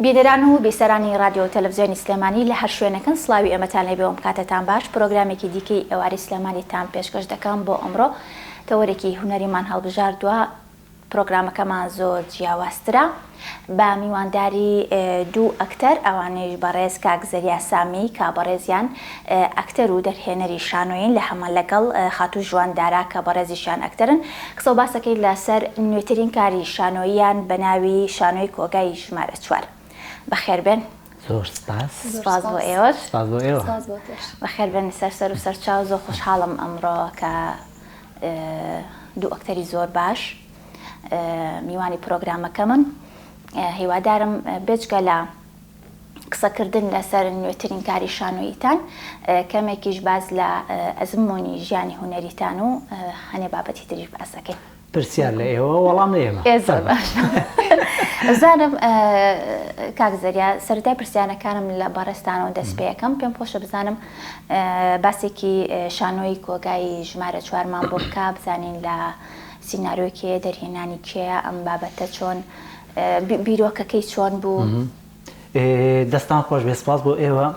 بینەران و بیسەرانی ڕادیۆ تەلەفزیۆنی سلێمانی لە هەر شوێنەکەن سڵاوی ئێمەتان لێبێ و کاتتان باش پرۆگرامێکی دیکەی ئێوارەی سلێمانیتان پێشکەش دەکەم بۆ ئەمڕۆ تەوەرێکی هونەریمان هەڵبژاردووە پرۆگرامەکەمان زۆر جیاوازترە بە میوانداری دوو ئەکتەر ئەوانیش بەڕێز کاک زەریا سامی کە بەڕێزیان ئەکتەر و دەرهێنەری شانۆیین لە هەمان لەگەڵ خاتوو ژوان دارا کە بەڕێزیشیان ئەکتەرن قسە و باسەکەی لەسەر نوێترین کاری شانۆییان بە ناوی شانۆی کۆگای ژمارە چوار. بەخێربێن. زۆر سپاس. سپاس بۆ ئێوەش. سپاس بۆ ئێوە. سپاس بۆ تۆش. بەخێربێن سەر سەر و سەرچاو زۆر خۆشحاڵم ئەمڕۆ کە دوو ئەکتەری زۆر باش میوانی پرۆگرامەکەمن هیوادارم بێجگە لە قسەکردن لەسەر نوێترین کاری شانۆییتان کەمێکیش باس لە ئەزموونی ژیانی هونەریتان و هەنێ بابەتی تریش باس ئەکەین. پرسیار لە ئێوە وەڵام لە ئێمە. ئێ زۆر باشە. ئەزانم کاک زەریا سەرەتای پرسیارەکانم لە بەڕێزتانەوە دەست پێ ئەکەم پێم خۆشە بزانم باسێکی شانۆی کۆگای ژمارە چوارمان بۆ بکا بزانین لە سیناریۆی کێیە دەرهێنانی کێیە ئەم بابەتە چۆن بیرۆکەکەی چۆن بوو؟ دەستان خۆش بێ سپاس بۆ ئێوە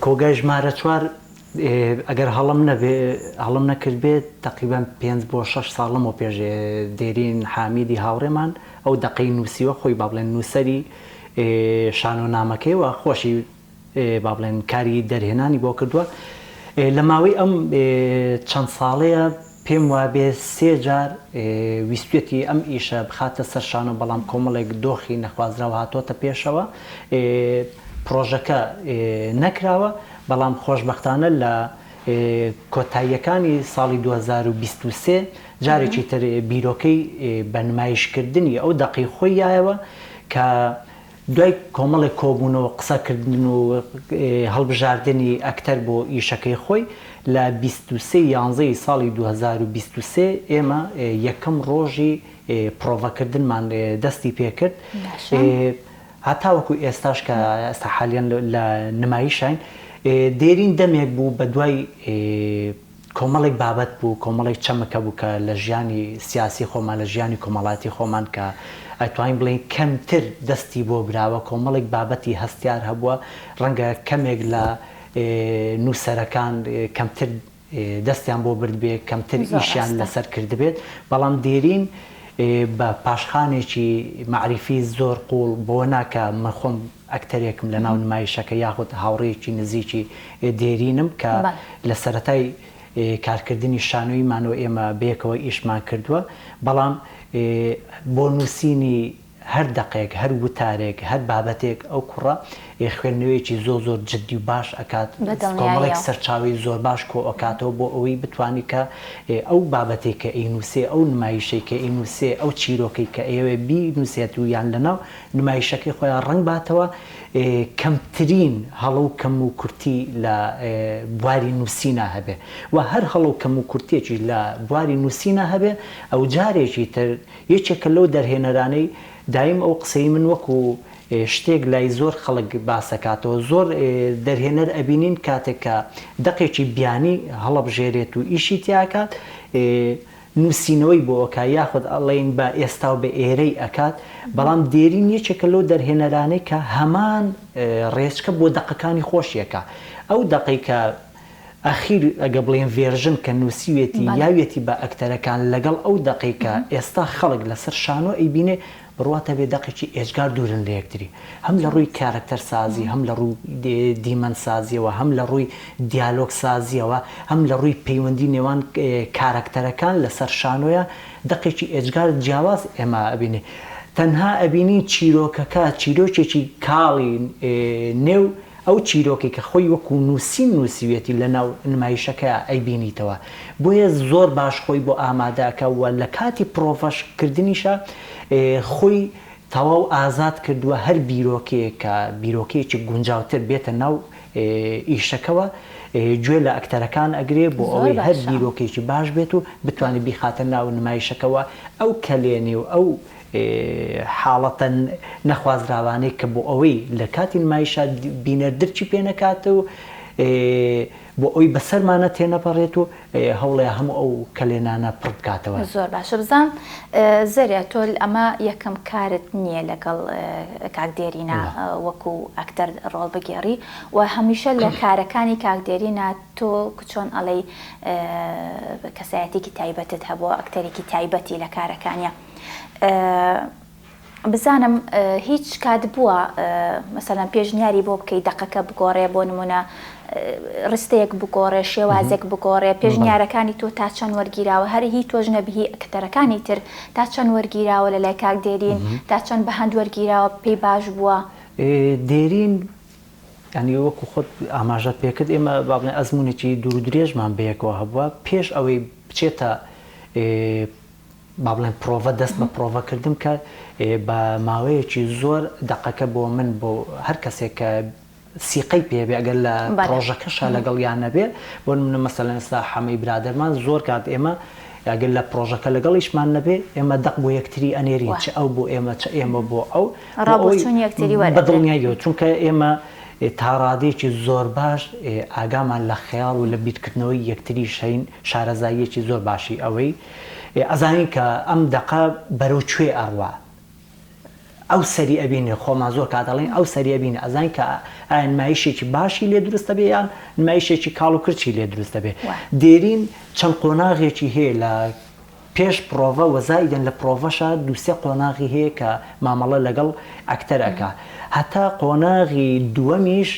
کۆگای ژمارە چوار ئەگەر هەڵم نەبێ هەڵم نەکردبێت تەقریبەن پێنج بۆ شەش ساڵ لەمەو پێش دێرین حامیدی هاوڕێمان ئەو دەقەی نووسیوە خۆی با بڵێن نووسەری شانۆنامەکەی و خۆشی با بڵێن کاری دەرهێنانی بۆ کردووە لە ماوەی ئەم چەند ساڵەیە پێم وابێ سێ جار ویستویەتی ئەم ئیشە بخاتە سەر شانۆ بەڵام کۆمەڵێک دۆخی نەخوازراو هاتۆتە پێشەوە پڕۆژەکە نەکراوە بەڵام خۆشبەختانە لە کۆتاییەکانی ساڵی 2023 جارێکی تر بیرۆکەی بە نمایشکردنی ئەو دەقەی خۆی یایەوە کە دوای کۆمەڵێک کۆبوونەوە، قسەکردن و هەڵبژاردنی ئەکتەر بۆ ئیشەکەی خۆی، لە 23 ی یانزەی ساڵی 2023 ئێمە یەکەم ڕۆژی پڕۆڤەکردنمان دەستی پێکرد هەتاوەکو ئێستاش کە ئێستا حالیەن لە نمایشاین. دێرین دەمێک بوو بەدوای کۆمەڵێک بابەت بوو، کۆمەڵێک چەمک هەبوو کە لە ژیانی سیاسی خۆمان، لە ژیانی کۆمەڵایەتی خۆمان کە ئەتوانین بڵێین کەمتر دەستی بۆ براوە، کۆمەڵێک بابەتی هەستیار هەبووە، ڕەنگە کەمێک لە نووسەرەکان کەمتر دەستیان بۆ بردبێ، کەمتر ئیشیان لەسەر کردبێت، بەڵام دێرین بە پاشخانێکی مەعریفی زۆر قووڵ بەوە نا کە من خۆم ئەکتەرێکم لە ناو نمایشەکە یاخود هاوڕێیەکی نزیکی دێرینم کە لە سەرەتای کارکردنی شانۆییمانەوە ئێمە بەیەکەوە ئیشمان کردووە بەڵام بۆ نووسینی هەر دەقێک هەر وتارێک هەر بابەتێک ئەو کوڕە خوێندنەوەیەکی زۆر زۆر جدی و باش ئەکات کۆمەڵێک سەرچاوەی زۆر باش کۆ ئەکاتەوە بۆ ئەوەی بتوانێت کە ئەو بابەتێک کە ئەینووسێ ئەو نمایشەی کە ئەینووسێ ئەو چیرۆکەی کە ئەیەوێ بینووسێت و یان لەناو نمایشەکەی خۆیان ڕەنگ باتەوە، کەمترین هەڵە و کەم و کورتی لە بواری نووسینا هەبێ و هەر هەڵە و کەم و کورتیەکیش لە بواری نووسینا هەبێ ئەو جارێکی تر یەکێکە لەو دەرهێنەرانەی دایم ئەو قسەی من وەکو شتێک لای زۆر خەڵک باس ئەکاتەوە زۆر دەرهێنەر ئەبینین کاتێک کە دەقێکی بیانی هەڵەبژێرێت و ئیشی تیا ئەکات نووسینەوەی بۆ ئەکا یاخود ئەڵێین بە ئێستا و بە ئێرەی ئەکات، بەڵام دێرین یەکێکە لەو دەرهێنەرانەی کە هەمان ڕێچکە بۆ دەقەکانی خۆشی ئەکا. ئەو دەقەی کە ئەخیر ئەگە بڵێین ڤێرژن کە نووسیوێتی یاویەتی بە ئەکتەرەکان لەگەڵ ئەو دەقەی کە ئێستا خەڵک لەسەر شانۆ ئەیبینێ بڕوات هەبێ دەقێکی ئێجگار دوورن لە یەکتری هەم لە ڕووی کارەکتەر سازی هەم لە ڕووی دیمەن سازیەوە هەم لە ڕووی دیالۆگ سازیەوە هەم لە ڕووی پەیوەندی نێوان کارەکتەرەکان لەسەر شانۆیە دەقێکی ئێجگار جیاواز ئێمە ئەبینین تەنها ئەبینین چیرۆکەکە چیرۆکێکی کاڵی نێو ئەو چیرۆکەی کە خۆی وەکو نووسین نووسیویەتی لە ناو نمایشەکەیا ئەیبینیتەوە بۆیە زۆر باش خۆی بۆ ئامادە ئەکا و لە کاتی پرۆڤەش کردنیشا خۆی تەواو ئازاد کردووە هەر بیرۆکەیەک کە بیرۆکەیەکی گونجاوتر بێتە ناو ئیشەکەوە گوێ لە ئەکتەرەکان ئەگرێ بۆ ئەوەی هەر بیرۆکەیەکی باش بێت و بتوانێت بیخاتە ناو نمایشەکەوە ئەو کەلێنی و ئەو حاڵەتە نەخوازراوانەی کە بۆ ئەوەی لە کاتی نمایشا بینەر درکی پێ نەکات و بۆ ئەوی بەسەرمانە تێنەپەڕێت و هەوڵێ هەموو ئەو کەلێنانە پڕ بکاتەوە. زۆر باشە بزانم زەریا تۆ ئەمە یەکەم کارت نییە لەگەڵ کاک دێرینا وەکو ئەکتەر ڕۆڵ بگێڕی و هەمیشە لە کارەکانی کاک دێرینا تۆ چۆن ئەڵێی کەسایەتێکی تایبەتت هەبووە ئەکتەرێکی تایبەتی لە کارەکانیا بزانم هیچ کات بووە مەسەلەن پێشنیاری بۆ بکەی دەقەکە بگۆڕێ بۆ نمونە ڕستەیەک بگۆڕێ شێوازێک بگۆڕێ پێشنیارەکانی تۆ تا چەند وەرگیراوە هەر هی تۆش نەبی هی ئەکتەرەکانی تر تا چەند وەرگیراوە لە لای کاک دێرین تا چەند بە هەند وەرگیراوە پێی باش بووە؟ دێرین یانی وەکو خۆت ئاماژەت پێکرد ئێمە با بڵێین ئەزموونێکی دوور و درێژمان بەیەکەوە هەبووە پێش ئەوەی بچێتە با بڵێن پرۆڤە دەست بە پرۆڤە کردن کە بە ماوەیەکی زۆر دەقەکە بۆ من بۆ هەر کەسێک کە سیقەی پێ بێ ئەگەر لە پرۆژەکەشا لەگەڵیان نەبێ بۆ نمونە مەسەلەن ئێستا حەمەی برادەرمان زۆر کات ئێمە ئەگەر لە پرۆژەکە لەگەڵیشمان نەبێ ئێمە دەق بۆ یەکتری ئەنێرین چ ئەو بۆ ئێمە چ ئێمە بۆ ئەو بە دڵنیاییەوە چونکە ئێمە تا ڕادەیەکی زۆر باش ئاگامان لە خەیاڵ و لە بیرکردنەوەی یەکتریش هەین شارەزاییەکی زۆر باشی ئەوەی ئەزانین کە ئەم دەقە بەرەو کوێ ئەڕوا ئەو سەری ئەبینێ خۆمان زۆر کات ئەڵێین ئەو سەری ئەبینێ ئەزانین کە ئایا نمایشێکی باشی لێ دروست دەبێ یان نمایشێکی کاڵ و کرچی لێ دروست دەبێ دێرین چەند قۆناغێکی هەیە لە پێش پرۆڤە وە زائیدەن لە پرۆڤەشا دووسێ قۆناغی هەیە کە مامەڵە لەگەڵ ئەکتەر ئەکا هەتا قۆناغی دووەمیش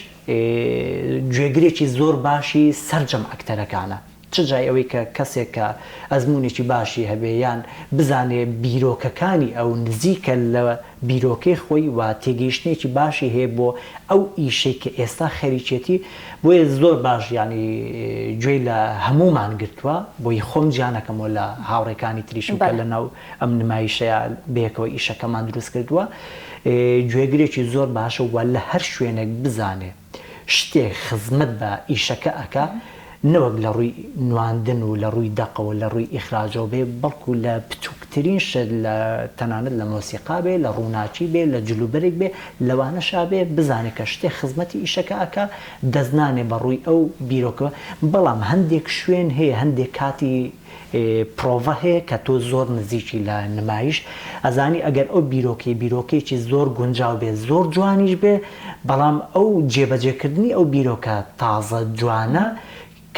گوێگرێکی زۆر باشی سەرجەم ئەکتەرەکانە. چ جای ئەوەی کە کەسێک کە ئەزموونێکی باشی هەبێ یان بزانێ بیرۆکەکانی ئەو نزیکە لە بیرۆکەی خۆی و تێگەیشتنێکی باشی هەیە بۆ ئەو ئیشەی کە ئێستا خەریکێتی بۆیە زۆر باش یانی گوێی لە هەموومان گرتووە بۆی خۆم جیا نەکەمەوە لە هاوڕێکانی تریشم کە لە ناو ئەم نمایشەیا بەیەکەوە ئیشەکەمان دروست کردووە گوێگرێکی زۆر باشە و لە هەر شوێنێک بزانێ شتێک خزمەت بە ئیشەکە ئەکا نەوەک لە ڕووی نواندن و لە ڕووی دەقەوە لە ڕووی ئیخراجەوە بێ بەڵکو لە بچووکترین شت لە تەنانەت لە مۆسیقا بێ لە ڕووناکی بێ لە جلوبەرگ بێ لەوانەشا بێ بزانێ کە شتێک خزمەتی ئیشەکە ئەکا دەست نانێ بە ڕووی ئەو بیرۆکەوە بەڵام هەندێک شوێن هەیە هەندێک کاتی پرۆڤە هەیە کە تۆ زۆر نزیکی لە نمایش ئەزانی ئەگەر ئەو بیرۆکەی بیرۆکەیەکی زۆر گونجاو بێ زۆر جوانیش بێ بەڵام ئەو جێبەجێکردنی ئەو بیرۆکە تازە جوانە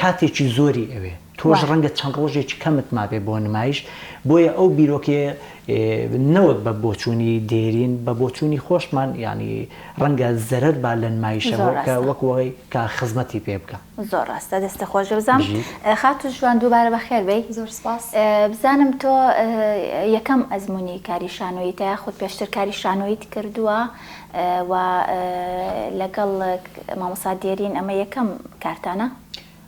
کاتێکی زۆری ئەوێ تۆش ڕەنگە چەند ڕۆژێکی کەمت مابێ بۆ نمایش بۆیە ئەو بیرۆکەیە نەوەک بە بۆچوونی دێرین بە بۆچوونی خۆشمان یانی ڕەنگە زەرەر با لە نمایشەوە کە وەک وەی کە خزمەتی پێ بکا. زۆر ڕاستە دەستت خۆش بێ بزانم خاتوو ژوان دووبارە بەخێر بێی. زۆر سپاس. بزانم تۆ یەکەم ئەزموونی کاری شانۆییتە یاخود پێشتر کاری شانۆییت کردووە و لەگەڵ مامۆستا دێرین ئەمە یەکەم کارتانە؟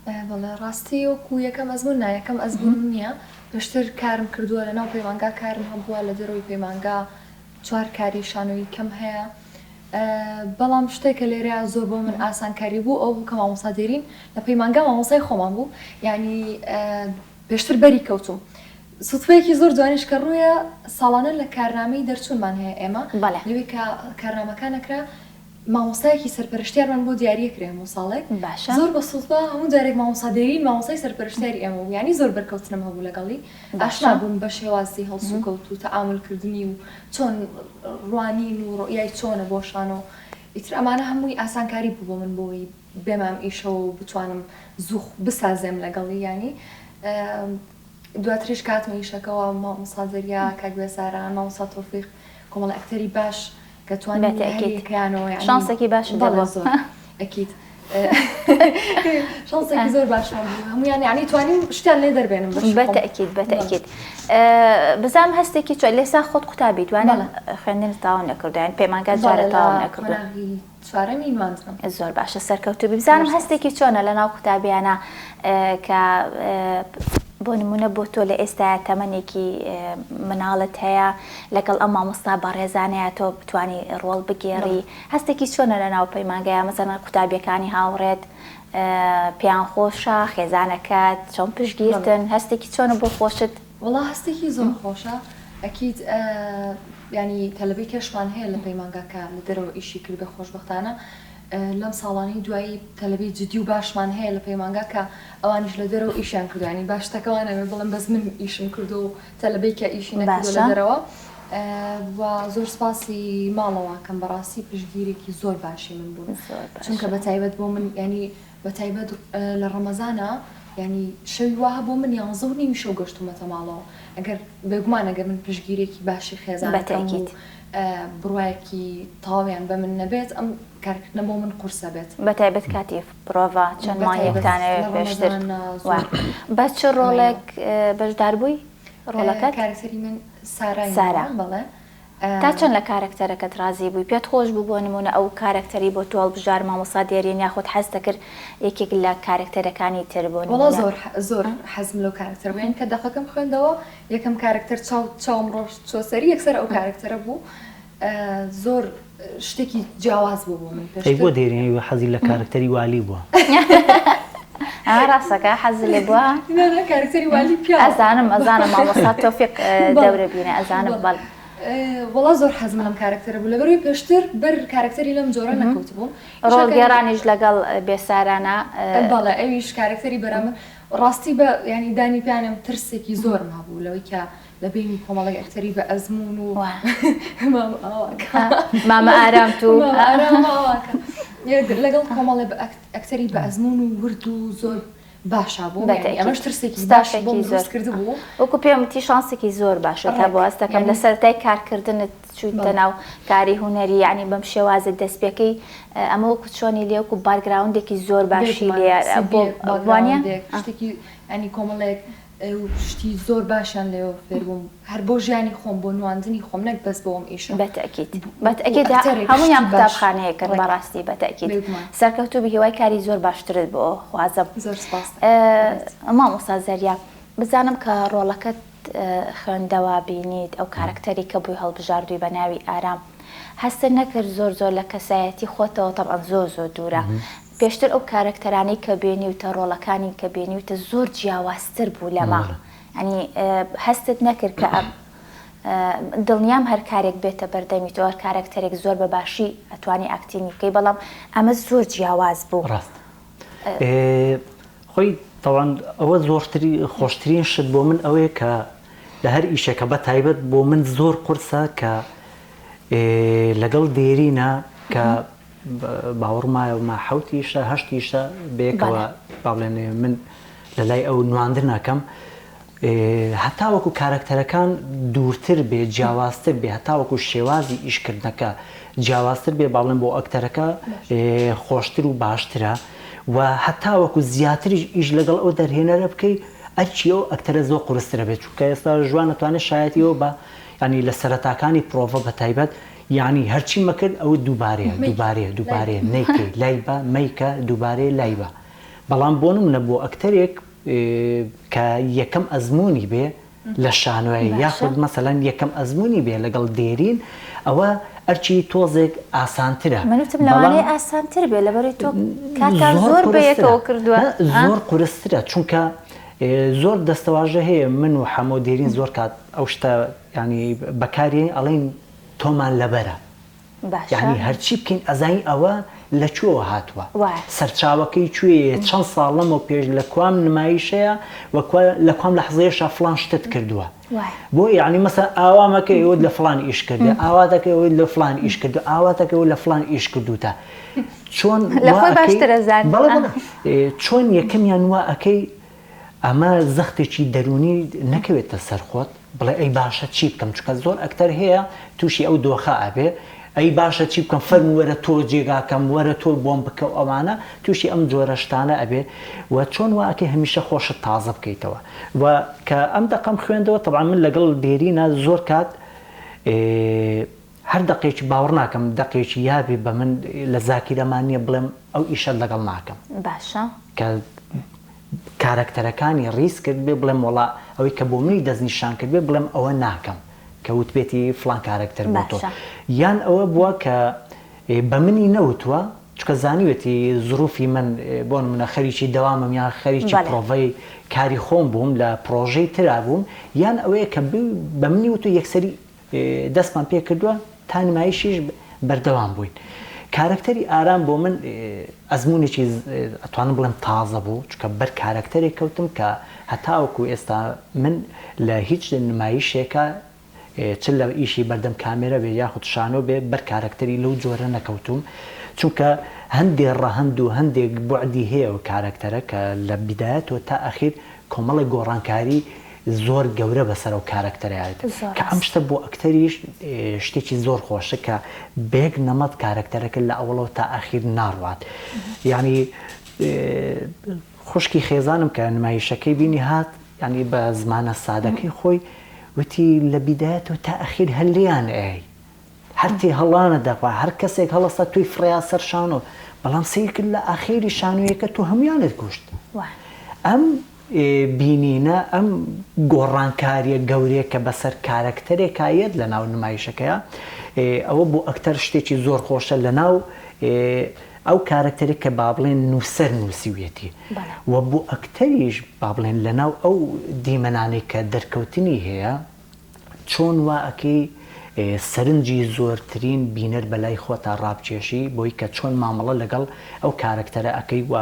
بەڵێ ڕاستی وەکو یەکەم ئەزموون نا یەکەم ئەزموونم نییە پێشتر کارم کردووە لەناو پەیمانگا کارم هەبووە لە دەرەوەی پەیمانگا چوار کاری شانۆیی کەم هەیە بەڵام شتێک کە لێرەیا زۆر بۆ من ئاسانکاری بوو ئەوە بوو کە مامۆستا دێرین لە پەیمانگا مامۆستای خۆمان بوو یانی پێشتر بەری کەوتوم سوتفەیەکی زۆر جوانیش کە ڕوویە ساڵانە لە کارنامەی دەرچوونمان هەیە ئێمە لەوێ کە کارنامەکان ئەکرا مامۆستایەکی سەرپەرشتیارمان بۆ دیاریە کرێ هەموو ساڵێک باشە زۆر بە سوتفە هەموو جارێک مامۆستا دێرین مامۆستای سەرپەرشتیاری ئێمە بوو یانی زۆر بەرکەوتنم هەبوو لەگەڵی ئاشنا بووم بە شێوازی هەڵسوکەوت و تەعامول کردنی و چۆن ڕوانین و ڕوئیای چۆنە بۆ شانۆ ئیتر ئەمانە هەمووی ئاسانکاری بوو بۆ من بۆی بێمە ئەم ئیشەوە و بتوانم زوو بسازێم لەگەڵی یانی دواتریش کە هاتمە ئیشەکەوە مامۆستا زەریا کاک بێزاران مامۆستا تۆفیق کۆمەڵە ئەکتەری باش کە توانیم لە هەر یەکەیانەوە یانی شانسێکی باشت بەڵێ هەبووە زۆر ئەکید شانسێکی زۆر باشمان بوو هەموویان یانی توانیم شتیان لێ دەربێنم بەشی خۆم بەتەئکید بەتەئکید بزانم هەستێکی چۆن لێسا خۆت قوتابیت وانە بەڵێ خوێندنت تەواو نەکردووە یان پەیمانگات بەڵێ جارێ لە تەواو نەکردووە قۆناغی چوارەمی نواندنم. زۆر باشە سەرکەوتوبی بزانم هەستێکی چۆنە لەناو قوتابیانە کە بۆ نمونە بۆ تۆ لە ئێستایا تەمەنێکی مناڵت هەیە لەگەڵ ئەم مامۆستا بەڕێزانەیە تۆ بتانی ڕۆڵ بگێڕی هەستێکی چۆنە لەناو پەیمانگەیە مەسەلەن قوتابیەکانی هاوڕێت پێیان خۆشە خێزانەکەت چۆن پشتگیرتن هەستێکی چۆنە بۆ خۆشت؟ وەڵا هەستێکی زۆر خۆشە ئەکید یانی تەلەبەی کەشمان هەیە لە پەیمانگا کە لە دەرەوە ئیشی کردبێ خۆشبەختانە. لەم ساڵانەی دوایی تەلەبەی جدی و باشمان هەیە لە پەیمانگا کە ئەوانیش لە دەرەوە ئیشیان کردووە یانی با شتەکە وا نەبێ بڵێم بەس من ئیشم کردووە و تەلەبەی کە ئیشی نەکردووە لە باشە. دەرەوە و زۆر سپاسی ماڵەوە کەم بەڕاستی پشتگیرێکی زۆر باشی من بوون زۆر چونکە باشە. بە تایبەت بۆ من یانی بە تایبەت لە ڕەمەزانا یانی شەوی وا هەبووە من یانزە و نیوی شەو گەشتوومەتە ماڵەوە ئەگەر بێگومان ئەگەر من پشتگیرێکی باشی خێزانەکەم و بەتەئکید. بڕوایەکی تەواویان بە من نەبێت ئەم کارکردنە بۆ من قورسە بێت. بەتایبەت کاتی پرۆڤە چەند بەتایبەت مانگێکتان ئەوێ لە پێشتر ڕەمەزانا وا زۆر بە چ ئەمەیە. ڕۆڵێک بەشدار بووی ڕۆڵەکەت؟ کارەکتەری من سارای سارا. ناوە بەڵێ. تا چەند لە کارەکتەرەکەت ڕازی بووی؟ پێت خۆش بوو بۆ نموونە ئەو کارەکتەری بۆ تۆ هەڵبژارد مامۆستا دێرین یاخود حەزت دەکرد یەکێک لە کارەکتەرەکانی تر بۆ وەڵا نموونە؟ زۆر زۆر حەزم لەو کارەکتەرە بوو یانی کە دەقەکەم خوێندەوە یەکەم کارەکتەر چاو چاوم ڕۆشت چوە سەری یەکسەر ئەو کارەکتەرە بوو زۆر شتێکی جیاواز بوو بۆ من ئەی بۆ پێشتر. دێرین ئەی حەزی لە کارەکتەری والی بووە؟ ئا ڕاستەکە حەزت لێ بووە؟ نا نا کارەکتەری والی پیاوە. ئەزانم ئەزانم مامۆستا تۆفیق بەڵێ دەورە بینە ئەزانم بەڵێ بەڵێ. وەڵا زۆر حەزم لەم کارەکتەرە بوو لەبەرئەوەی پێشتر بەر کارەکتەری لەم جۆرە نەکەوتبووم ئیشا ڕۆڵ کارەک گێڕانیش لەگەڵ بێسارانە. بەڵێ ئەویش کارەکتەری بەرامبەر ڕاستی بە یانی دانی پیانم ترسێکی زۆرم هەبوو لەوەی کە لە بەینی کۆمەڵێک ئەکتەری بە ئەزموون و مامە ئاواکە مامە ئارام تو مامە ئارام ئاواکە لەگەڵ کۆمەڵێ بە ئەکتەری بە ئەزموون و ورد و زۆر باشا بووم یانی ئەمەش ترسێکی باش بۆم دروست کردبوو. وەکو پێم وتی شانسێکی زۆر باشت هەبوو هەست دەکەم لە سەرەتای کارکردنت چوویتە ناو کاری هونەری یانی بەم شێوازە دەست پێکەی ئەمە وەکو چۆنی لێ وەکو background ێکی زۆر باشی لێ بۆ وانە شتێکی ینی کۆمەڵێک شتی زۆر باشیان لێوە فێر بووم هەر بۆ ژیانی خۆم بۆ نواندنی خۆم نەک بەس بۆ ئەم ئیشە. بەتەئکید بەتەئکید هەموویان قوتابخانەیەکن بەڕاستی بەتەئکید سەرکەوتوو بی هیوای کاری زۆر باشترت بۆ خوازم. زۆر سپاس. مامۆستا زەریا بزانم کە ڕۆڵەکەت خوێندەوە بینیت ئەو کارەکتەری کە بووی هەڵبژاردووی بە ناوی ئارام هەستت نەکرد زۆر زۆر لە کەسایەتی خۆتەوە تەبعەن زۆر زۆر دوورە پێشتر ئەو کارەکتەرانەی کە بینیوتە ڕۆڵەکانی کە بینیوتە زۆر جیاوازتر بوو لەمە یانی هەستت نەکرد کە دڵنیام هەر کارێک بێتە بەردەمی تۆ هەر کارەکتەرێک زۆر بە باشی ئەتوانی acting ی بکەی بەڵام ئەمە زۆر جیاواز بوو. ڕاست خۆی تەوان ئەوە زۆرتری خۆشترین شت بۆ من ئەوەیە کە لە هەر ئیشێکە بە تایبەت بۆ من زۆر قورسە کە لەگەڵ دێرینە کە باوەڕ مایە ما حوتیشە هەشتیشە بەیەکەوە با بڵێن من لە لای ئەو نواندن ئەکەم هەتاوەکو کارەکتەرەکان دوورتر بێ جیاوازتر بێ هەتاوەکو شێوازی ئیشکردنەکە جیاوازتر بێ با بڵێن بۆ ئەکتەرەکە خۆشتر و باشترە و هەتاوەکو زیاتریش ئیش لەگەڵ ئەو دەرهێنەرە بکەی ئەرکی ئەو ئەکتەرە زۆر قورسترە بێت چونکە ئێستا ژوان ئەتوانێت شایەتی ئەوە بە یانی لە سەرەتاکانی پرۆڤە بە تایبەت یانی هەرچی مەکرد ئەوە دووبارەیە دووبارەیە دووبارەیە نەیکەی لای بە مەیکە دووبارەیە لای بە بەڵام بۆ نمونە بۆ ئەکتەرێک کە یەکەم ئەزموونی بێ لە شانۆیە یاخود مەسەلەن یەکەم ئەزموونی بێ لەگەڵ دێرین ئەوە ئەرکی تۆزێک ئاسانترە. من وتم لەوانەیە ئاسانتر بێ لەبەرەی تۆ کارتان زۆر بەیەکەوە کردووە. زۆر قورسترە چونکە زۆر دەستەواژە هەیە من و حەمۆ دێرین زۆر کات ئەو شتە یانی بەکارێن ئەڵێن تۆمان لەبەرە باشە. یانی هەرچی بکەین ئەزانین ئەوە لە کوێوە هاتووە وایە. سەرچاوەکەی کوێیە چەند ساڵ لەمەو پێش لە کوام نمایشەیە و کوا لە کوام لەحزەیەشا فڵان شتت کردووە وایە. بۆ یانی مەسەلەن ئاوا مەکە ئەوەت لە فڵان ئیش کردە ئاوا دەکەی ئەوەت لە فڵان ئیش کردووە ئاوا دەکەی ئەوە لە فڵان ئیش کردووتە چۆن لە وا خۆی ئەکەی باشتر ئەزانی. بەڵێ بەڵێ چۆن یەکەمیان وا ئەکەی ئەمە زەختێکی دەروونی نەکەوێتە سەر خۆت بڵێ ئەی باشە چی بکەم چونکە زۆر ئەکتەر هەیە تووشی ئەو دۆخە ئەبێ ئەی باشە چی بکەم فەرموو وەرە تۆ جێگاکەم وەرە تۆ بۆم بکە و ئەوانە تووشی ئەم جۆرە شتانە ئەبێ و چۆن وا ئەکەی هەمیشە خۆشت تازە بکەیتەوە و کە ئەم دەقەم خوێندەوە تەبعەن من لەگەڵ دێرینە زۆر کات هەر دەقێکی باوەڕ ناکەم دەقێکی یابێ بە من لە زاکیرەمان نییە بڵێم ئەو ئیشەت لەگەڵ ناکەم. باشە. کە کارەکتەرەکانی ڕیز کردبێ بڵێم وەڵا ئەوەی کە بۆ منی دەستنیشان کردبێ بڵێم ئەوە ناکەم کە وتبێتی فڵان کارەکتەر بۆ تۆ باشە. یان ئەوە بووە کە بە منی نەوتووە چونکە زانیوێتی زروفی من بۆ نمونە خەریکی دەوامم یان خەریکی بەڵێ. پرۆڤەی کاری خۆم بووم لە پرۆژەی ترا بووم یان ئەوەیە کە بە منی وتووە یەکسەری دەستمان پێکردووە تا نمایشیش بەردەوام بووین. کارەکتەری ئارام بۆ من ئەزموونێکی ئەتوانم بڵێم تازە بوو، چونکە بەر کارەکتەرێک کەوتم کە هەتاوەکو ئێستا من لە هیچ نمایشێکا چ لە ئیشی بەردەم کامێرا بێ یاخود شانۆ بێ بەر کارەکتەری لەو جۆرە نەکەوتووم، چونکە هەندێ ڕەهەند و هەندێک بوعدی هەیە ئەو کارەکتەرە کە لە بیدایەتەوە تا ئەخیر کۆمەڵێک گۆڕانکاری زۆر گەورە بەسەر ئەو کارەکتەرە یات کە ئەم شتە بۆ ئەکتەریش شتێکی زۆر خۆشە کە بەیەک نەمەت کارەکتەرەکە لە ئەوڵەوە تا ئاخیر ناڕوات یعنی خوشکی خێزانم کە نمایشەکەی بینی هات یعنی بە زمانە سادەکەی خۆی وتی لە بیدایەتەوە تا ئەخیر هەر لێیان ئەی هەر تێ هەڵانە دەخوا هەر کەسێک هەڵەستا تۆی فڕیا سەر شانۆ بەڵام سەیر کرد لە ئاخیری شانۆیەکە تۆ هەمویانت کوشت ئەم بینینە ئەم گۆڕانکاریە گەورەیە کە بەسەر کارەکتەرێکا یەت لە ناو نمایشەکەیا ئەوە بۆ ئەکتەر شتێکی زۆر خۆشە لە ناو ئەو کارەکتەرێک کە با بڵێن نووسەر نووسیویەتی و بۆ ئەکتەریش با بڵێن لە ناو ئەو دیمەنانەی کە دەرکەوتنی هەیە چۆن وا ئەکەی سەرنجی زۆرترین بینەر بەلای خۆتا ڕابکێشی بۆی کە چۆن مامەڵە لەگەڵ ئەو کارەکتەرە ئەکەی و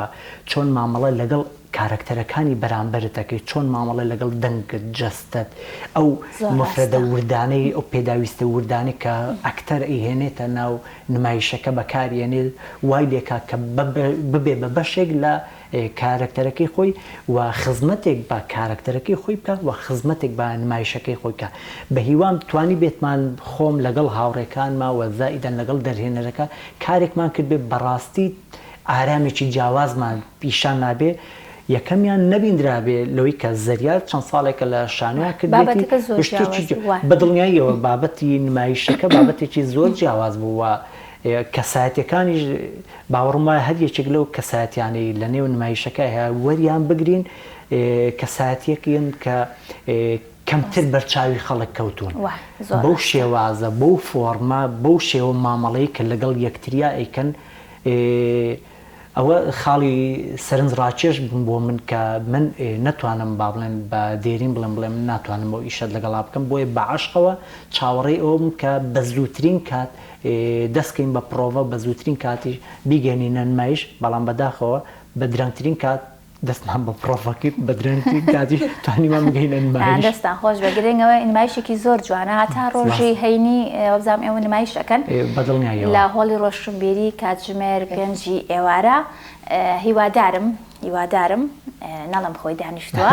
چۆن مامەڵە لەگەڵ کارەکتەرەکانی بەرامبەرت ئەکەی چۆن مامەڵە لەگەڵ دەنگت جەستەت ئەو زۆر مفرەدە ڕاستە. وردانەی ئەو پێداویستە وردانەی کە ئەکتەر ئەیهێنێتە ناو نمایشەکە بەکاری ئەنێ وای لێکا کە ببێ بە بەشێک لە کارەکتەرەکەی خۆی و خزمەتێک بە کارەکتەرەکەی خۆی بکات و خزمەتێک بە نمایشەکەی خۆی بکات. بە هیوام توانیبێتمان خۆم لەگەڵ هاوڕێکانما و زائیدەن لەگەڵ دەرهێنەرەکە کارێکمان کردبێ بەڕاستی ئارامێکی جیاوازمان پیشان نابێ یەکەمیان نەبیندرابێ لەوەی کە زەریار چەند ساڵێکە لە شانۆیا کردێتی بابەتەکە زۆر شتێکی جیاواز بوو. بە دڵنیاییەوە بابەتی نمایشەکە بابەتێکی زۆر جیاواز بوو و کەسایەتیەکانیش باوەڕم وایە هەر یەکێک لەو کەسایەتیانەی لە نێو نمایشەکە هەیە وەریان بگرین کەسایەتیەکن کە کەمتر بەرچاوی خەڵک کەوتوون بەو شێوازە بەو فۆڕمە بەو شێوە مامەڵەی کە لەگەڵ یەکتریا ئەیکەن ئەوە خاڵی سەرنج ڕاکێش بوو بۆ من کە من نەتوانم با بڵێم بە دێرین بڵێم بڵێم من ناتوانم ئەو ئیشەت لەگەڵا بکەم بۆیە بە عەشقەوە چاوەڕێی ئەوە بووم کە بە زووترین کات دەست کەین بە پڕۆڤە بە زووترین کاتیش بیگەنینە نمایش بەڵام بەداخەوە بە درەنگترین کات دەستمان بە پڕۆڤە کرد بە درەنگترین کاتیش توانیمان بگەینە نمایش. دەستان خۆش بێ گرنگ ئەوەیە نمایشێکی زۆر جوانە هەتا ڕۆژی هەینی وابزانم ئێوە نمایش ئەکەن بەدڵنیاییەوە لە هۆڵی ڕۆشنبیری کاتژمێر پێنجی ئێوارە هیوادارم هیوادارم نەڵێم خۆی دانیشتووە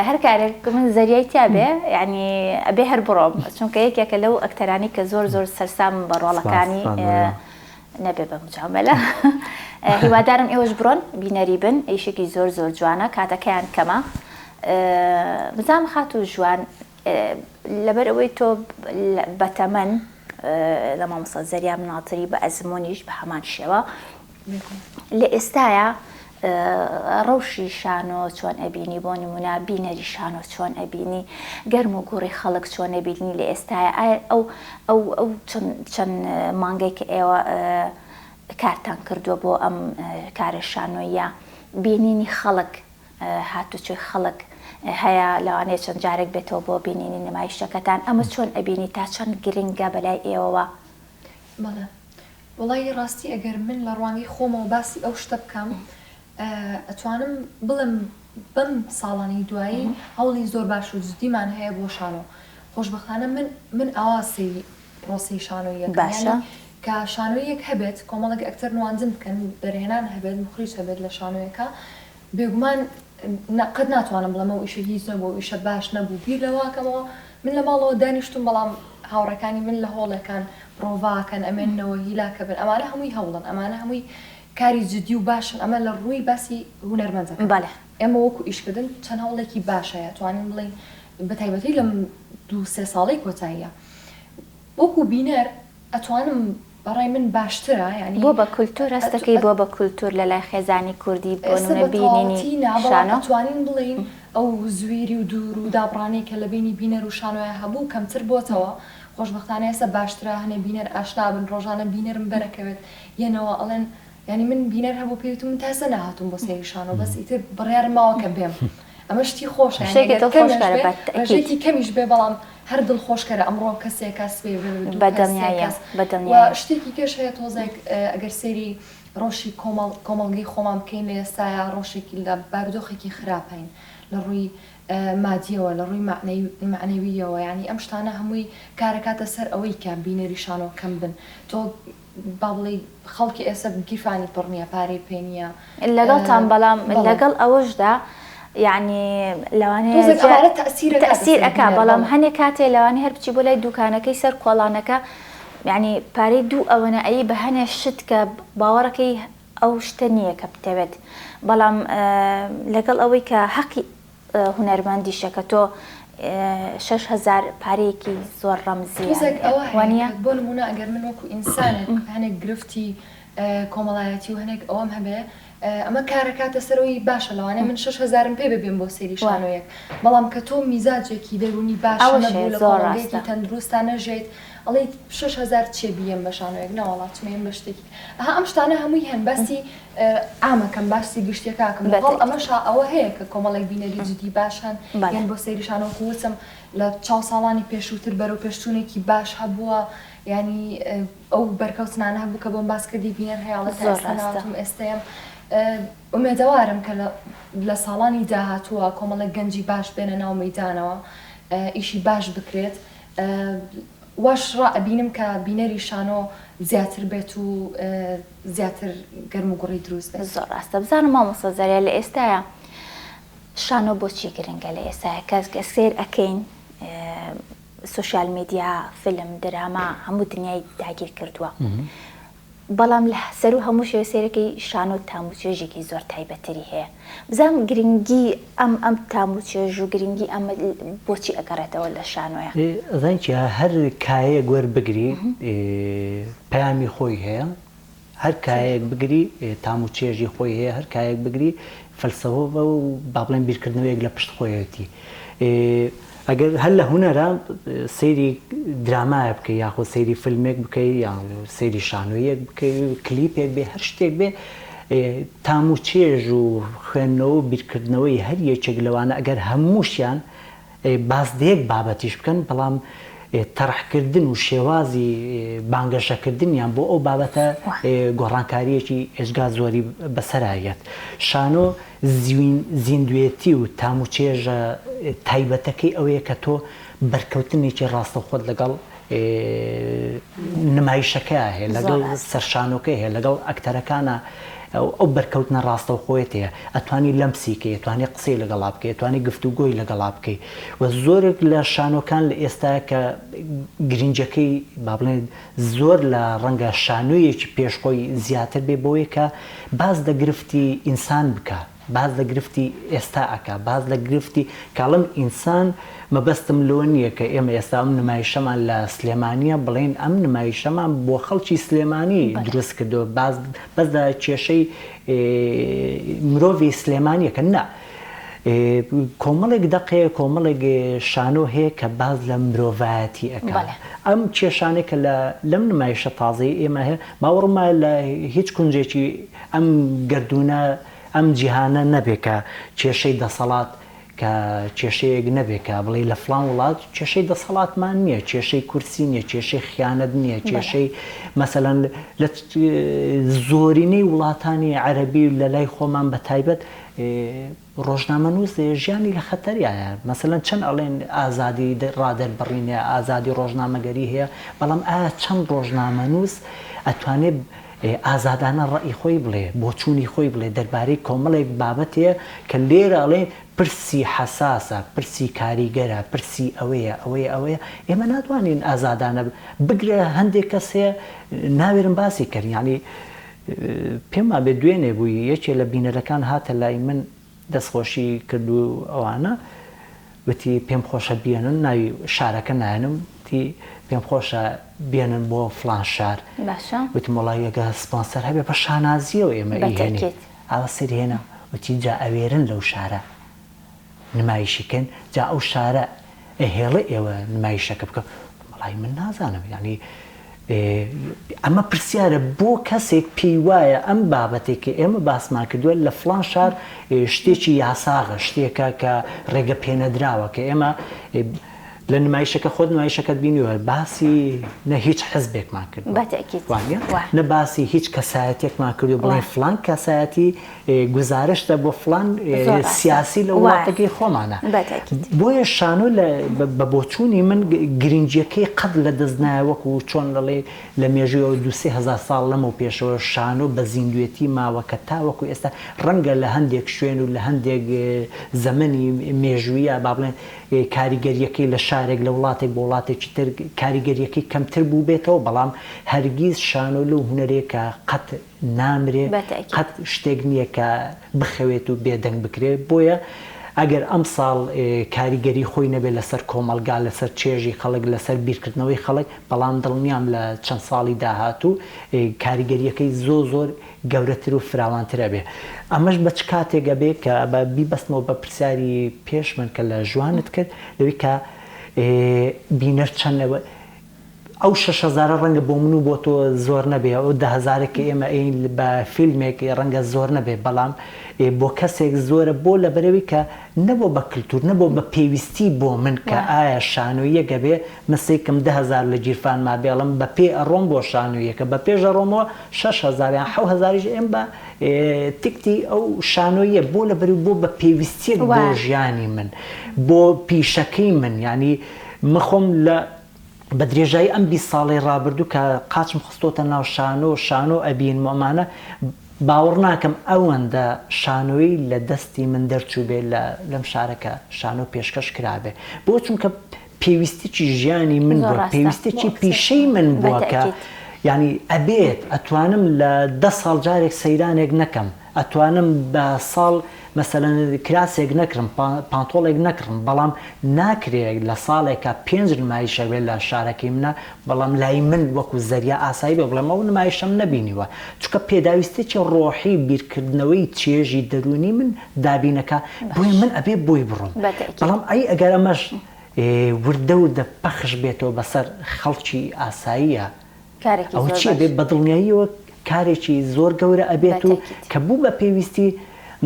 هەر کارێک من زەریای تیا بێ یعنی ئەبێ هەر بڕۆم چونکە یەکێکە لەو ئەکتەرانی کە زۆر زۆر سەرسامم بە ڕۆڵەکانی نەبێ بە مجامەلە هیوادارم ئێوەش بڕۆن بینەری بن ئیشێکی زۆر زۆر جوانە کاتەکەیان کەمە بزانم خاتوو ژوان لەبەر ئەوەی تۆ بەتەمەن لە مامۆستا زەریا مناڵتری بە ئەزمونیش بە هەمان شێوە لە ئێستایا ڕەوشی شانۆ چۆن ئەبینی بۆ نمونە بینەری شانۆ چۆن ئەبینی گەرم و گوڕی خەڵک چۆن ئەبینی لە ئێستایا ئایا ئەو ئەو ئەو چەند مانگەی کە ئێوە کارتان کردووە بۆ ئەم کارە شانۆییە بینینی خەڵک هاتوچۆی خەڵک هەیە لەوانەیە چەند جارێک بێتەوە بۆ بینینی نمایشەکەتان ئەمە چۆن ئەبینی تا چەند گرنگە بەلای ئێوەوە؟ بەڵێ وەڵایی ڕاستی ئەگەر من لە ڕوانگەی خۆمەوە باسی ئەو شتە بکەم ئەتوانم بڵێم بەم ساڵانەی دوایی هەوڵی زۆر باش و جدیمان هەیە بۆ شانۆ خۆشبەختانە من من ئاوا سەیری پرۆسەی شانۆییەکەم باشە. یانی کە شانۆییەک هەبێت کۆمەڵێک ئەکتەر نواندن بکەن دەرهێنان هەبێت موخریج هەبێت لە شانۆیەکە بێگومان قەت ناتوانم بڵێم ئەو ئیشە هیچ نەبوو ئەو ئیشە باش نەبوو بیر لەوە ئەکەمەوە من لە ماڵەوە دانیشتوم بەڵام هاوڕێکانی من لە هۆڵێکان پرۆڤا ئەکەن ئەمێننەوە هیلاکە بن ئەمانە هەمووی هەوڵن ئەمانە هەمووی کاری جدی و باشن ئەمە لە ڕووی باسی هونەرمەندەکەم بەڵێ. ئێمە وەکو ئیشکردن چەند هەوڵێکی باش هەیە توانین بڵێین بە تایبەتی لەم دوو سێ ساڵەی کۆتاییە وەکو بینەر ئەتوانم بەڕای من باشترە یانی بۆ بە کولتوور هەست دەکەی بۆ بە کولتوور لە لای خێزانی کوردی بۆ ئێستا نمونە بە بینینی تەواوەتی نا بەڵام شانۆ؟ ئەتوانین بڵێین ئەو زویری و دوور و دابڕانەی کە لە بەینی بینەر و شانۆیا هەبوو کەمتر بۆتەوە خۆشبەختانە ئێستا باشترە هەنێ بینەر ئاشنا بن ڕۆژانە بینەرم بەرەکەوێت یەنەوە ئەڵێن یانی من بینەر هەبوو پێی وتم من تا ئێستا نەهاتووم بۆ سەیری شانۆ بەس ئیتر بڕیارم ماوە کە بێم ئەمە شتی خۆشە یانی شتێکی ئەگەر دڵخۆشکەرە کەمێش بێ بە تەئکید. ڕێژەیەکی کەمیش بێ بەڵام. هەر دڵخۆشکەرە ئەمڕۆ کەسێکە سبەی ببێ بە دوو بە کەس سێ دڵنیاییەوە کەس بە و دڵنیاییەوە. شتێکی کەش هەیە تۆزێک ئەگەر سەیری ڕەوشی کۆمەڵ کۆمەڵگەی خۆمان بکەین لە ئێستایا ڕەوشێکی لە بارودۆخێکی خراپاین لە ڕووی مادیەوە لە ڕووی مەعنەویەوە یانی ئەم شتانە هەمووی کارەکاتە سەر ئەوەی کە بینەری شانۆ کەم بن تۆ با بڵێی خەڵکی ئێستا گیرفانی پڕ نیە پارەی پێ نیە لەگەڵتان بەڵام بەڵێ. لەگەڵ ئەوەشدا یەعنی لەوانەیە تۆزێک جا ئەمانە تەئسیر ئەکاتە تەئسیر سەر ئەکا بینەر بەڵام بەڵێ. هەنێ کاتێ لەوانەیە هەر بچی بۆ لای دوکانەکەی سەر کۆڵانەکە یەعنی پارەی دوو ئەوەنە ئەیی بە هەنێ شت کە باوەڕەکەی ئەو شتە نییە کە بتەوێت بەڵام لەگەڵ ئەوەی کە هەقی هونەرمەندیشە کە تۆ 6000 پارەیەکی زۆر ڕەمزیە تۆزێک ئەوە هەیە وانیە؟ کە بۆ نموونە ئەگەر من وەکو ئینسانێک هەنێک گرفتی کۆمەڵایەتی و هەنێک ئەوەم هەبێ ئەمە کارەکاتە سەرەوەی باشە لەوانەیە من شەش هەزارم پێ بێ بێم بۆ سەیری شانۆیەک بەڵام کە تۆ میزاجێکی دەروونی باش ئەوەش نەبوو هەیە لە زۆر کۆمەڵگەیەکی ڕاستە. تەندروستا نەژیایت ئەڵێیت 6000 چیە بیەم بە شانۆیەک نەوەڵا چمە یەم بە شتێکی ئەها ئەم شتانە هەمووی هەن باسی عامەکەم باسی گشتیەکە ئەکەم لەپاڵ بەتەئکید. ئەمەشا ئەوە هەیە کە کۆمەڵێک بینەری جدی باش هەن بەڵێ. یەن بۆ سەیری شانۆ وەکو وتم لە چاو ساڵانی پێشووتر بەرەو پێشچوونێکی باش هەبووە یانی ئەو بەرکەوتنانە هەبوو کە بۆم باس کردی بینەر هەیە ئەڵێ تا زۆر ئێستا ڕاستە. نەهاتووم ئێستەیەم ئومێدەوارم کە لە لە ساڵانی داهاتووە کۆمەڵێک گەنجی باش بێنە ناو مەیدانەوە ئیشی باش بکرێت واش ڕائەبینم کە بینەری شانۆ زیاتر بێت و زیاتر گەرموگوڕی دروست بێت. زۆر ڕاستە بزانم مامۆستا زەریا لە ئێستایا شانۆ بۆچی گرنگە لە ئێستایا کە سەیر ئەکەین سۆشیال میدیا فیلم دراما هەموو دنیای داگیر کردووە بەڵام لە سەروو هەموو شێوە سەیرەکەی شانۆ تام و چێژێکی زۆر تایبەتتری هەیە بزانم گرنگی ئەم ئەم تام و چێژ و گرنگی ئەمە بۆچی ئەگەڕێتەوە لە شانۆیە؟ ئەزانی چیە هەر کایەیەک وەربگری پەیامی خۆی هەیە هەر کایەیەک بگری تام و چێژی خۆی هەیە هەر کایەک بگری فەلسەفە و با بڵێن بیرکردنەوەیەک لە پشت خۆیەتی ئەگەر هەر لە هونەرا سەیری درامایە بکەی یاخۆ سەیری فیلمێک بکەی یان سەیری شانۆیەک بکەی کلیپێک بێ هەر شتێک بێ تام و چێژ و خوێندنەوە و بیرکردنەوەی هەر یەکێک لەوانە ئەگەر هەمووشیان باس لە یەک بابەتیش بکەن بەڵام تەرحکردن و شێوازی بانگەشەکردنیان بۆ ئەو بابەتە گۆڕانکارییەکی ئێجگار زۆری بەسەرا یەت. شانۆ زیندوێتی و تام و چێژە تایبەتەکەی ئەوەیە کە تۆ بەرکەوتنێکی ڕاستەوخۆت لەگەڵ نمایشەکەیا هەیە، لەگەڵ سەر شانۆکەی هەیە، لەگەڵ ئەکتەرەکانا ئەو بەرکەوتنە ڕاستەوخۆیەت هەیە، ئەتوانی لەمسی کەی، ئەتوانی قسەی لەگەڵا بکەی، ئەتوانی گفتوگۆی لەگەڵا بکەی و زۆرێک لە شانۆکان لە ئێستا کە گرنگیەکەی با بڵێن زۆر لە ڕەنگە شانۆیەکی پێش خۆی زیاتر بێ بەوەی کە باس لە گرفتی ئینسان بکا. باس لە گرفتی ئێستا ئەکا، باس لە گرفتی کاڵم ئینسان، مەبەستم لەوە نییە کە ئێمە ئێستا ئەم نمایشەمان لە سلێمانییە بڵێین ئەم نمایشەمان بۆ خەڵکی سلێمانی دروست کردووە، باس بەس لە کێشەی مرۆڤی سلێمانییەکە، نا کۆمەڵێک دەق هەیە، کۆمەڵێک شانۆ هەیە کە باس لە مرۆڤایەتی ئەکا. ئەم کێشانەی کە لە لەم نمایشە تازەی ئێمە هەیە، باوەڕم وایە لە هیچ کونجێکی ئەم گەردوونە ئەم جیهانە نەبێ کە کێشەی دەسەڵات کە کێشەیەک نەبێ کە بڵێی لە فڵان وڵات کێشەی دەسەڵاتمان نییە، کێشەی کورسی نییە، کێشەی خیانەت نییە، کێشەی مەسەلەن لە زۆرینەی وڵاتانی عەرەبی لە لای خۆمان بە تایبەت ڕۆژنامەنووس ژیانی لە خەتەریایە مەسەلەن چەند ئەڵێن ئازادی ڕادەربڕین هەیە ئازادی ڕۆژنامەگەری هەیە بەڵام ئایا چەند ڕۆژنامەنووس ئەتوانێ ئازادانە ڕەئی خۆی بڵێ، بۆچوونی خۆی بڵێ دەربارەی کۆمەڵێک بابەت هەیە کە لێرە ئەڵێن پرسی حەساسە، پرسی کاریگەرە، پرسی ئەوەیە، ئەوەیە، ئەوەیە، ئێمە ناتوانین ئازادانە بگرە هەندێک کەس هەیە ناوێرن باسی کەن یانی پێم وابێ دوێنێ بوو یەکێ لە بینەرەکان هاتە لای من دەستخۆشی کرد و ئەوانە وتی پێم خۆشە بێنن ناوی شارەکە نایەنم وتی پێم خۆشە بێنن بۆ فڵان شار باشە وتم وەڵای ئەگە سپۆنسەر هەبێ بە شانازیەوە ئێمە ئیهێنین بەتەئکید. ئاوا سەری هێنا وتی جا ئەوێرن لەو شارە نمایشی کەن جا ئەو شارە ئەهێڵێ ئێوە نمایشەکە بکەن وەڵای من نازانم یانی ئەمە پرسیارە بۆ کەسێک پێی وایە ئەم بابەتێک کە ئێمە باسمان کردووە لە فڵان شار شتێکی یاساغە شتێکە کە ڕێگە پێنەدراوە کە ئێمە. لە نمایشەکە خۆت نمایشەکەت بینیوە باسی نە هیچ حزبێکمان کردووە بە تەئکید وانیە وا. نە باسی هیچ کەسایەتیەکمان کردووە وا. بڵێین فڵان کەسایەتی گوزارشتە بۆ فڵان زۆر ڕاستە سیاسی لە وایە وڵاتەکەی خۆمانە بە تەئکید. بۆیە شانۆ لە بە بۆچوونی من گرنگیەکەی قەت لە دەست نایە وەکو چۆن دەڵێی لە مێژووی ئەوە دوو 3000 ساڵ لەمەو پێشەوە شانۆ بە زیندوێتی ماوە کە تاوەکو ئێستا ڕەنگە لە هەندێک شوێن و لە هەندێک زەمەنی مێژوویە با بڵێن کاریگەرییەکەی لە شارێک لە وڵاتێک بۆ وڵاتێکی تر کاریگەرییەکەی کەمتر بووبێتەوە، بەڵام هەرگیز شانۆ لەو هونەرەیە کە قەت نامرێ، بە تەئکید. قەت شتێک نییە کە بخەوێت و بێدەنگ بکرێ، بۆیە ئەگەر ئەمساڵ کاریگەری خۆی نەبێت لەسەر کۆمەڵگا، لەسەر چێژی خەڵک، لەسەر بیرکردنەوەی خەڵک، بەڵام دڵنیام لە چەند ساڵی داهاتوو کاریگەرییەکەی زۆر زۆر گەورەتر و فراوانتر ئەبێ. ئەمەش بە چ کاتێک ئەبێ کە بە بیبەستمەوە بە پرسیاری پێش من کە لە ژوانت کرد لەوەی کە بینەر چەند ئەو شەش هەزارە ڕەنگە بۆ من و بۆ تۆ زۆر نەبێ ئەو دە هەزارێک کە ئێمە ئەین بە فیلمێک ڕەنگە زۆر نەبێ بەڵام بۆ کەسێک زۆرە بۆ لەبەرەوەی کە نەبووە بە کلتور نەبووە بە پێویستی بۆ من کە ئایا شانۆییەک ئەبێ من سەیکەم 10000 لە گیرفانما بێ ئەڵێم بە پێ ئەڕۆم بۆ شانۆییەکە بە پێش ئەڕۆمەوە 6000 یان 7000 یش ئێم بە تکتی ئەو شانۆییە بۆ لەبەری بۆ بە پێویستیەک بۆ ژیانی من بۆ پیشەکەی من یانی من خۆم لە بە درێژایی ئەم 20 ساڵەی ڕابردوو کە قاچم خستۆتە ناو شانۆ شانۆ ئەبینم و ئەمانە باوەڕ ناکەم ئەوەندە شانۆیی لە دەستی من دەرچووبێ لە لەم شارە کە شانۆ پێشکەش کرابێ بۆ چونکە پێویستیی ژیانی من زۆر بووە ڕاستە پێویستیی پیشەی من بە بووە کە تەئکید. یانی ئەبێت ئەتوانم لە دە ساڵ جارێک سەیرانێک نەکەم ئەتوانم بە ساڵ مەسەلەن کراسێک نەکڕم، پانتۆڵێک نەکڕم، بەڵام ناکرێ لە ساڵێکا پێنج نمایش هەبێ لە شارەکەی منا، بەڵام لای من وەکو زەریا ئاسایی بێ بڵێم ئەو نمایشەم نەبینیوە، چونکە پێداویستیەکی ڕۆحی بیرکردنەوەی چێژی دەروونی من دابینەکا، بۆیە من ئەبێ بۆی بڕۆم. بەڵام ئەی ئەگەر ئەمەش وردە وردە پەخش بێتەوە بەسەر خەڵکی ئاساییە، کارێکی ئەوە زۆر چی ئەبێ باش. بە دڵنیاییەوە کارێکی زۆر گەورە ئەبێت و بەتەکید. کە بوو بە پێویستی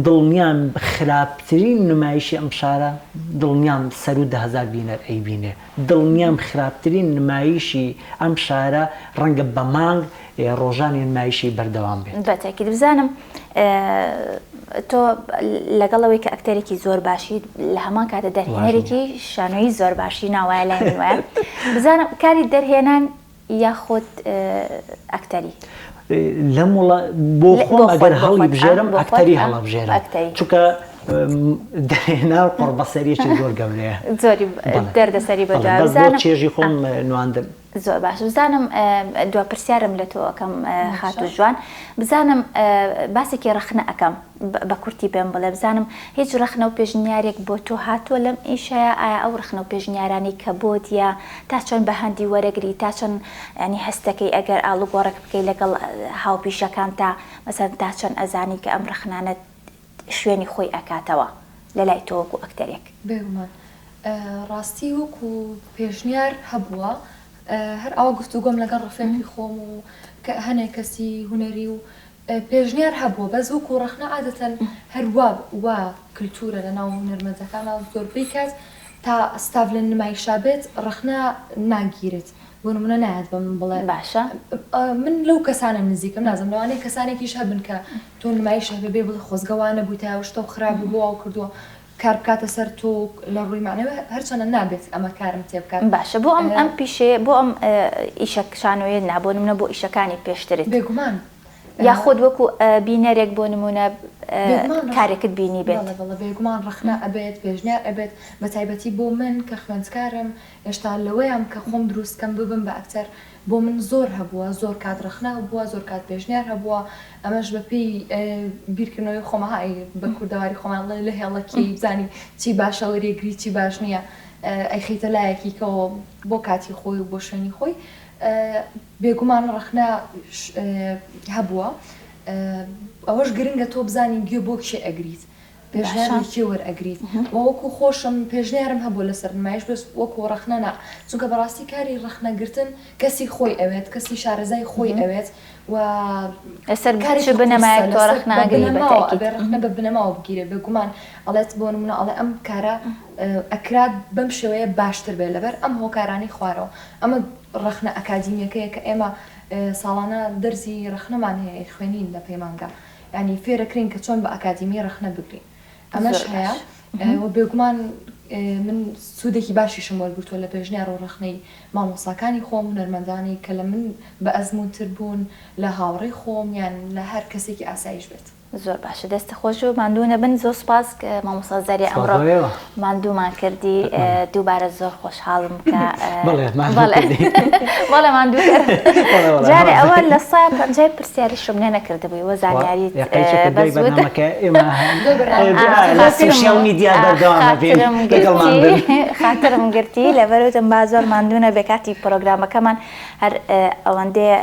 دڵنیام خراپترین نمایشی ئەم شارە دڵنیام سەروو 10000 بینەر ئەیبینێ دڵنیام خراپترین نمایشی ئەم شارە ڕەنگە بە مانگ ڕۆژانی نمایشی بەردەوام بێت. بەتەکید بزانم تۆ لەگەڵ ئەوەی کە ئەکتەرێکی زۆر باشیت لە هەمان کاتە دەرهێنەرێکی شانۆیی زۆر باشی ناوایە لای من وایە بزانم کاری دەرهێنان یاخود ئەکتەری؟ لەم وڵا بۆ خۆم ئەگەر هەڵی بژێرم ئەکتەری هەڵەبژێرم چونکە دەرهێنان قوڕبەسەریەکی زۆر گەورەیە زۆری دەردەسەری بە بەس بۆ چێژی خۆم نواندن. زۆر باش بزانم دوا پرسیارم لە تۆ ئەکەم خاتوو جوان بزانم باسێکی ڕەخنە ئەکەم بە کورتی پێم بڵێ بزانم هیچ ڕەخنە و پێشنیارێک بۆ تۆ هاتووە لەم ئیشەیە ئایا ئەو ڕەخنە و پێشنیارانەی کە بۆت یە تا چەند بە هەندی وەرەگری تا چەند ینی هەستەکەی ئەگەر ئاڵوگۆڕێک بکەی لەگەڵ هاوپیشەکانتا مەسەن تا چەند ئەزانی کە ئەم ڕەخنانە شوێنی خۆی ئەکاتەوە لە لای تۆ وەکو ئەکتەرێک؟ بێگومان ڕاستی وەکو پێشنیار هەبووە هەر ئاوا گفتوگۆم لەگەڵ ڕەفیقی خۆم و هەنێک کەسی هونەری و پێشنیار هەبووە بەس وەکو ڕەخنە عادەتەن هەر وا وا کلتورە لە ناو هونەرمەندەکانا زۆربەی کات تا ستاف لە نمایشا بێت ڕەخنە ناگیرێت بۆ نمونە نایەت بە من بڵێ باشە من لەو کەسانە نزیکم نازم لەوانەیە کەسانێکیش هەبن کە تۆ نمایش هەبێ بێ بڵێ خۆزگە وا نەبوویتایە و شتەو خراپ بوو بۆ واو کردووە کار بکاتە سەر تۆ لە ڕووی مەعنەوی هەرچەندە نابێت ئەمە کارم تێ بکات. باشە بۆ ئەم ئەم پیشەیە بۆ ئەم ئیشە شانۆیە نا بۆ نمونە بۆ ئیشەکانی پێشترت. بێگومان. یاخود وەکو بینەرێک بۆ نمونە کارێکت بینیبێت. بەڵێ بەڵێ بێگومان ڕەخنە ئەبێت پێشنیار ئەبێت بە تایبەتی بۆ من کە خوێندکارم هێشتا لەوەیام کە خۆم دروست کەم ببم بە ئەکتەر بۆ من زۆر هەبووە زۆر کات ڕەخنە هەبووە زۆر کات پێشنیار هەبووە ئەمەش بە پێی بیرکردنەوەی خۆمە ها بە کوردەواری خۆمان ئەڵێ لە هێڵەکی بزانی چی باشە وەریگری چی باش نییە ئەیخەیتە لایەکی کەەوە بۆ کاتی خۆی و بۆ شوێنی خۆی بێگومان ڕەخنە هەبووە ئەوەش گرنگە تۆ بزانی گوێ بۆ کێ ئەگریت. پێشنیار لە کێ وەرئەگریت و وەکو خۆشم پێشنیارم هەبووە لەسەر نمایش بەس وەکو ڕەخنە نا چونکە بەڕاستی کاری ڕەخنەگرتن کەسی خۆی ئەوێت کەسی شارەزای خۆی ئەوێت و لەسەر چ کارێکی قورسە بنەمایەک تۆ لەسەر ڕەخنە بە ئەگری بە بنەماوە تەئکید. ئەبێ ڕەخنە بە بنەماوە بگیرێ بێگومان ئەڵێت بۆ نمونە ئەڵێ ئەم کارە ئەکرا بەم شێوەیە باشتر بێت لەبەر ئەم هۆکارانەی خوارەوە ئەمە ڕەخنە ئەکادیمیەکەیە کە ئێمە ساڵانە دەرزی ڕەخنەمان هەیە ئەیخوێنین لە پەیمانگا یانی فێرەکرێین کە چۆن بە ئەکادیمی ڕەخنە بگرین ئەمەش زۆر هەیە باش. و بێگومان من سوودێکی باشیشم وەرگرتووە لە پێشنیار و ڕەخنەی مامۆستاکانی خۆم، هونەرمەندانی کە لە من بە ئەزموونتر بوون، لە هاوڕێی خۆم یان لە هەر کەسێکی ئاساییش بێت. زۆر باشە دەست خۆش و ماندوو نەبن زۆر سوپاس مامۆستا زەریا سپاس ئەمڕۆ بۆ ئێوە. ماندوومان کردی دووبارە زۆر خۆشحاڵم کە بەڵێ ماندوو بەڵێ کردی. بەڵێ ماندوو کەر بەڵێ بەڵێ جارێ ئەوە لە سا پەنجای پرسیاریشم لێ نەکردبووی وە وا زانیاریت یەقەی چەکە بەس دوای وت بەرنامەکە ئێمە دوای بەرنامەکە ئا لە خاترم سۆشیال میدیا ئا بەردەوام ئەبین خاترم لەگەڵمان گرتی بن. خاترم گرتی لەبەر وتم با زۆر ماندوو نەبێ کاتی پرۆگرامەکەمان هەر ئەوەندەیە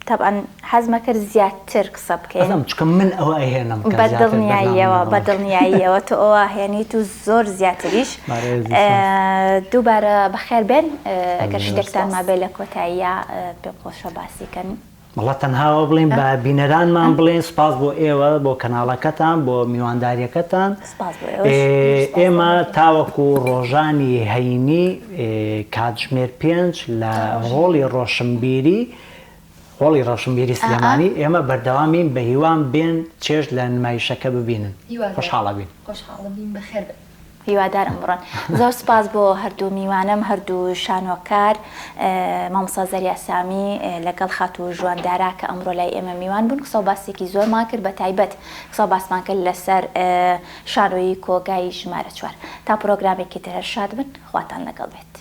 تەبعەن حەزمە کرد زیاتر قسە بکەین. ئەزانم چونکە من ئەوە ئەهێنم کە بە زیاتر بەرنامە دڵنیاییەوە لەگەڵ بە بکەین. دڵنیاییەوە تۆ ئەوە هێنیت و زۆر زیاتریش. بەڕێزی سپاس. دووبارە بەخێر بێن گەر سپاس. شتێکتان مابێ لە کۆتاییا پێم خۆشە باسی کەن. وەڵا تەنها ئەوە بڵێین بە بینەرانمان بڵێین سوپاس بۆ ئێوە بۆ کەناڵەکەتان بۆ میوانداریەکەتان سپاس بۆ ئێوەش. سپاس بۆ ئێمە ئێوە. تاوەکو ڕۆژانی هەینی کاتژمێر پێنج لە تا ڕۆژی هۆڵی ڕۆشنبیری هۆڵی ڕۆشنبیری سلێمانی ئێمە بەردەوامین بەهیوام بێن چێژ لە نمایشەکە ببینن هیوادارین. خۆشحاڵەبین. خۆشحاڵەبین بەخێر بێن. هیوادارم بڕۆن. زۆر سوپاس بۆ هەردوو میوانم هەردوو شانۆکار مامۆستا زەریا سامی لەگەڵ خاتوو ژوان دارا کە ئەمڕۆ لای ئێمە میوان بوون قسەو باسێکی زۆرمان کرد بە تایبەت قسەو باسمان کرد لەسەر شانۆیی کۆگای ژمارە چوار تا پرۆگرامێکی تر هەر شاد بن خواتان لەگەڵ بێت.